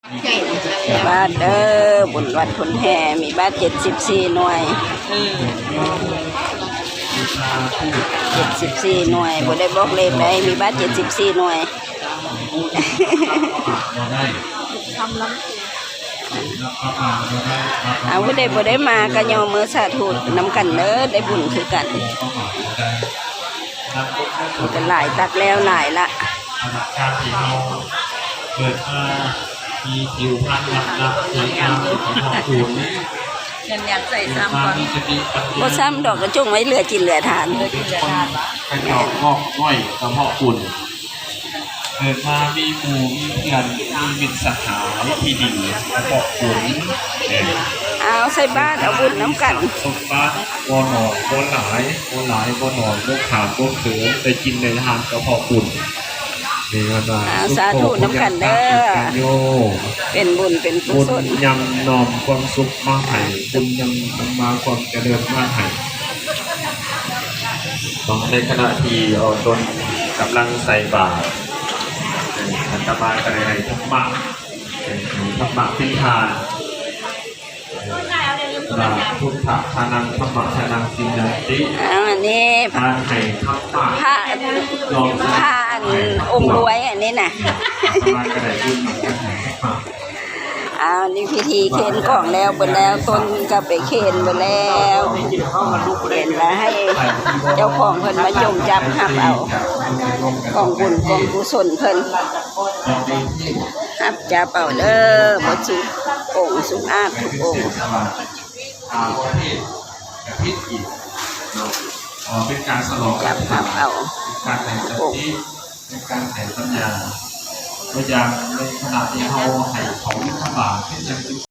ບາດເດີ ບຸນວັດບຸນແຫ່ ມີບາດເຈັດສິບສີ່ໜ່ວຍ ເຈັດສິບສີ່ໜ່ວຍ ບໍ່ໄດ້ບອກເລກໃດ ມີບາດເຈັດສິບສີ່ໜ່ວຍ. ເອົາ ຜູ້ໃດບໍ່ໄດ້ມາກໍຍໍມືສາທຸນຳກັນເດີ ໄດ້ບຸນຄືກັນ. ມັນກໍຫຼາຍ ຕັກແລ້ວຫຼາຍລະ ຂະໜາດການທີ່ເຮົາເກີດມາມີຜິວພັນລຳນະສວຍງາມຢູ່ກັບຮອບຄູນ ເງິນຍັງໃສ່ຊ້ຳກ່ອນ ບໍ່ຊ້ຳດອກ ກະຈົ່ງໄວ້ເຫຼືອກິນເຫຼືອທານ ເຫຼືອກິນເຫຼືອທານ ເຂົາເຈົ້າງອກງ່ອຍກະເພາະບຸນ ເກີດມາມີໝູ່ມີເພື່ອນ ມີມິດສະຫາຍທີ່ດີກະເພາະບຸນ. ເອົາ ໃສ່ບາດເອົາບຸນນຳກັນ ສົມບັດບໍ່ໜ້ອຍບໍ່ຫຼາຍ ບໍ່ຫຼາຍບໍ່ໜ້ອຍ ບໍ່ຂາດບໍ່ເຂີນ ໄດ້ກິນໄດ້ທານກະເພາະບຸນ. ເອົາ ສາທຸນຳກັນເດີ ເປັນບຸນເປັນກຸສົນ ບຸນຍຳນ້ອມຄວາມສຸກມາໃຫ້ ບຸນຍຳນຳມາຄວາມຈະເລີນມາໃຫ້. ເນາະ ໃນຂະນະທີ່ເອົາຕົນກຳລັງໃສ່ບາດ ອາດຕະມາກໍໄດ້ໃຫ້ທຳມະ ໃຫ້ທຳມະເປັນທານ ວ່າ ພຸດທະທານັງ ທຳມະທານັງ ສິນນະຕິ ອັນນີ້ ການໃຫ້ທຳມະ ພະ ພະອັນອົງລວຍອັນນີ້ນະ ອາດຕະມາກໍໄດ້ບຸນນຳກັນໃຫ້ທຳມະ. ອ້າວ ນີ້ພິທີເຄນກອງແລ້ວເບິດແລ້ວ ຕົ້ນກໍໄປເຄນເບິດແລ້ວ ເຄນລະໃຫ້ເຈົ້າຂອງເພິ່ນມາຈົ່ງຈັບຮັບເອົາ ກອງບຸນກອງກຸສົນເພິ່ນ ຮັບຈັບເອົາເດີ ໝົດສຸອົງສຸອາດທຸກອົງ ເປັນການສະຫຼອງ ຈັບຮັບເອົາ ເປັນການໃຫ້ສະຕິ ເປັນການໃຫ້ປັນຍາ ຕົວຢ່າງໃນຂະນະທີ່ເຮົາໃຫ້ເຂົາບິນທະບາດ ເປັນຈັ່ງ